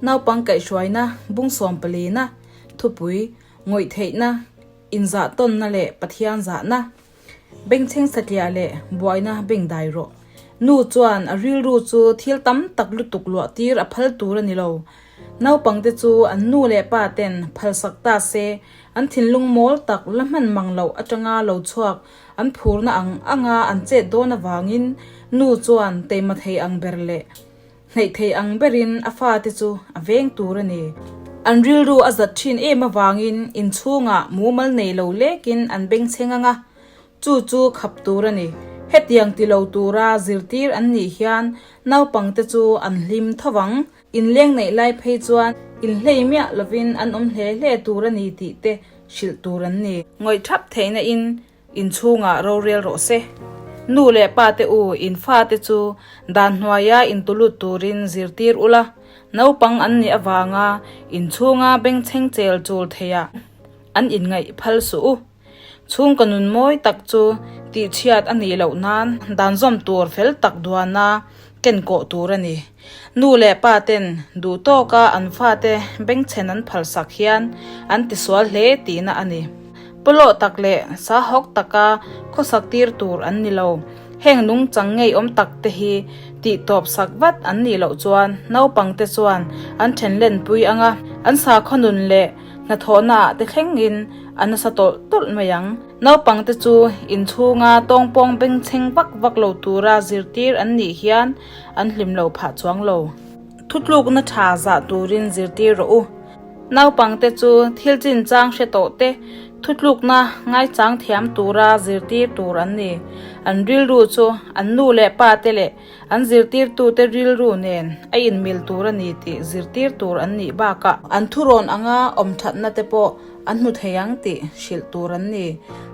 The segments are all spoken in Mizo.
Naupang kaihhruaina bung sawmpalina, thupui, ngawih theihna, inzahtawnna leh Pathian zahna, bengchheng satliah leh buaina bengdai rawh. Nu chuan a rilru chu thil tam tak lutuk luah tir a phal tur a ni lo. Naupangte chu an nu leh pa ten phalsak ta se, an thinlung mawl tak la hman mang loh atanga lo chhuak an phurna ang anga an chet dawn avangin nu chuan teima thei ang ber leh Hneih thei ang berin a fate chu a veng tur a ni. An rilru a zat thin em avangin inchhungah mumal nei lo lekin an bengchheng ang a, chu chu khap tur a ni. Hetiang ti lo tura zirtir an nih hian naupangte chu an hlim tho vang. Inleng neih lai phei chuan inhlei miah lovin an awm hle hle tur a ni tih te hrilh tur an ni. Ngawih thap theihna in Inchhungah rorel rawh se. Nu leh pa te u, in fate chu dan hnuaia intulut turin zirtir ula, naupang an nih avanga inchhunga bengchheng chel chul theiah an inngaih phal suh u. Chhungkaw nun mawi tak chu tihchhiat a nih loh nan dan zawm tur fel tak duana kenkawh tur a ni. Nu leh pa ten duh tawka an fate bengchhen an phalsak hian an tisual hle tihna a ni. Pawlawh tak leh sahawk taka khawsak tir tur an ni lo. Heng nungchang ngeiawm tak te hi tih tawp sak vat an nih loh chuan naupang te chuan an then lenpui ang a, an sakhaw nun leh hnathawhna ah te thlengin a nasa tawlh tawlh mai ang. Naupangte chu inchhunga tawngpawng bengchheng vak vak lo tura zirtir an nih hian an hlim lo phah chuang lo. Thutlukna tha zah turin zirtir rawh u. Naupangte chu thil chinchang hre tawh te thutlukna ngaichang thiam tura zirtir tur an ni. An rilru chu an nu leh pa te leh an zirtirtute rilru nen a inmil tur a ni tih zirtir tur an nih bakah an thurawn anga awm thatna te pawh an hmu thei ang tih hrilh tur an ni.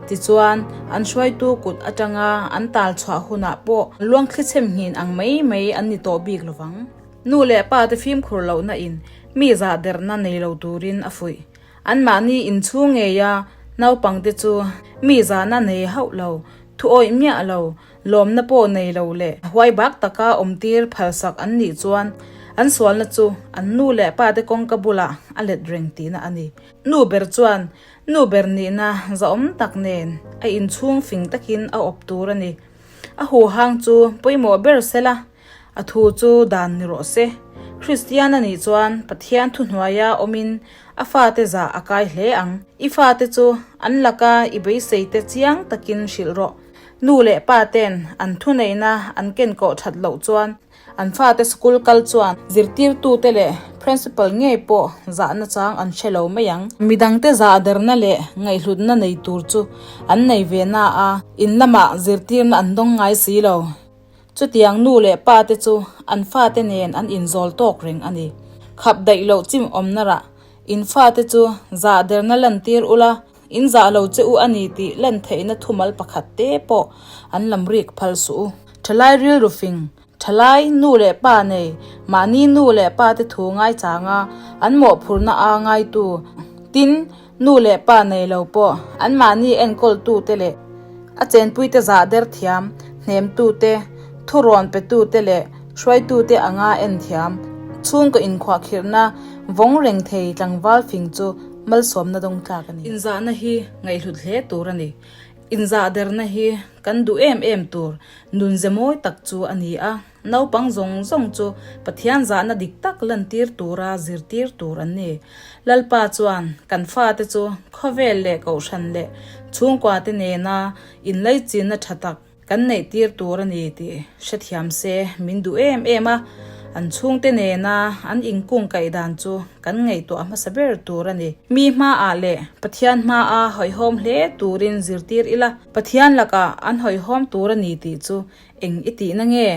Tichuan, an hruaitu kut atanga an tal chhuah hunah pawh luangthli chhem nghin ang mai mai an ni tawh bik lovang. Nu leh pa te fimkhur lohna in mi zah derna nei lo turin a fuih. Anmahni inchhung ngeia naupangte chu mi zahna nei hauh lo, thu awih miah lo, Lawmna pawh nei lo leh huai bak taka awmtir phalsak an nih chuan an sualna chu an nu leh pate kawngka bulah a let reng tihna a ni. Nu ber chuan nu ber nihna zahawm tak nen a inchhung fing takin a awp tur a ni. A huhang chu pawimawh ber sela, a thu chu dan ni rawh se. Kristian a nih chuan Pathian thuhnuaia awmin a fate zah a kai hle ang. I fate chu an laka i beiseite chiang takin hrilh rawh. Nu leh pa ten an thuneihna an ken kawh that loh chuan an fate school kal chuan zirtirtute leh principal ngei pawh zahna chang an hre lo mai ang. Midangte zahderna leh ngaihhlutna nei tur chu an nei ve na a, in lamah zirtirna an dawng ngai si lo. Chutiang nu leh pa te chu an fate nen an inzawl tawk reng a ni. Khap daih loh chim awmna rah in fate chu zahderna lantir ula, In zah lo che u a ni tih lan theihna thumal pakhat te pawh an lam rik phal suh u. Thalai rilru fing, thalai nu leh pa nei, mahni nu leh pa te thu ngaichanga an mawhphurhna a ngaitu, tin, nu leh pa nei lo pawh anmahni enkawltu te leh a chenpuite zah der thiam, hnemtu te, thurawn petu te leh hruaitu te anga en thiam, chhungkaw inkhuahkhirhna vawng reng thei tlangval fing chu Malsawmna dawng tlak a ni. Inzahna hi ngaihhlut hle tur a ni. Inzahderna hi kan duh em em tur nunze mawi tak chu a ni a. Naupang zawng zawng chu Pathian zahna dik tak lantir tura zirtir tur an ni. Lalpa chuan kan fate chu khawvel leh kohhran leh chhungkuate nena inlaichinna tha tak Kan neih tir tur a ni tih hrethiam se min duh em em a, an chhungte nena an inkung kaih dan chu kan ngaihtuah hmasa ber tur a ni. Mi hmaah leh Pathian hmaa hawihhawm hle turin zirtir ila, Pathian lakah an hawihhawm tur a ni tih chu eng i tihna nge?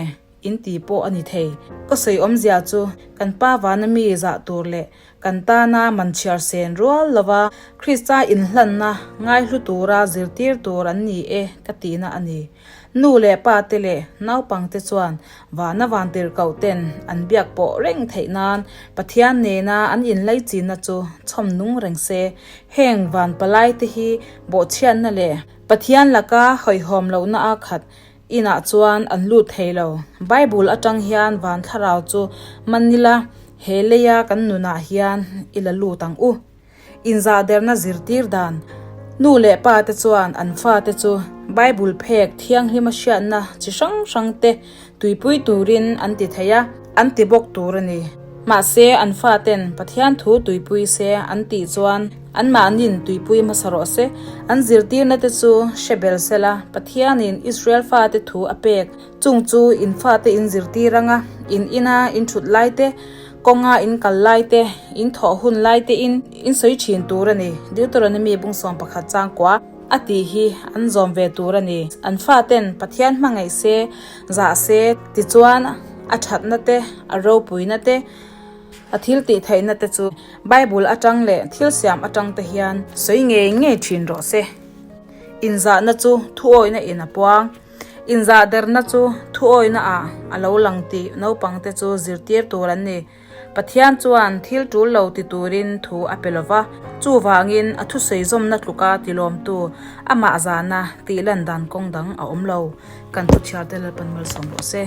In ti pawh a ni thei. Ka sawi awmzia chu kan pa vana mi zah tur leh kan tana man chhiar sen rual lova Krista inhlanna ngaihlu tura zirtir tur an ni e ka tihna a ni. Nu leh pa te leh naupang te chuan vana vantirhkoh ten an biak pawh reng theih nan Pathian nena an inlaichinna chu chhawm nung reng se. Heng van palai te hi bawhchhiatna leh Pathian laka hawihhawm lohna a khat Inah chuan an lut thei lo. Bible atang hian van thlarau chu man ila, He leia kan nunah hian i la lut ang u. Inzahderna zirtir dan, Nu leh pa te chuan an fate chu Bible phek thianghlima hriatna chi hrang hrang te tuipui turin an ti thei a, an ti bawk tur a ni. Mahse, an faten Pathian thu tuipui se an tih chuan anmahnin tuipui hmasa rawh se. An zirtirna te chu hre bel sela, Pathianin Israel fate thu a pek chung chu in fate in zirtir anga in ina in thut lai te, Kawnga in kal lai te, in thawh hun lai te in in sawi thin tur a ni. Deuteronomy bung 11 chang kua a tih hi an zawm ve tur a ni. An faten Pathian hmangaih se, zah se, tichuan a thatna te, a ropuina te, a thil tih theihna te chu Bible atang leh thil siam atang te hian sawi ngei ngei thin rawh se. Inzahna chu thuawihna in a puang. Inzahderna chu thuawihna ah a lo lang tih naupangte chu zirtir tur an ni. Pathian chuan thil tul lo ti turin thu a pe lo va, chuvangin a thusawi zawmna tluka tilawmtu amah zahna tih lan dan kawng dang a awm lo. Kan thu chhiarte Lalpan malsawm rawh se.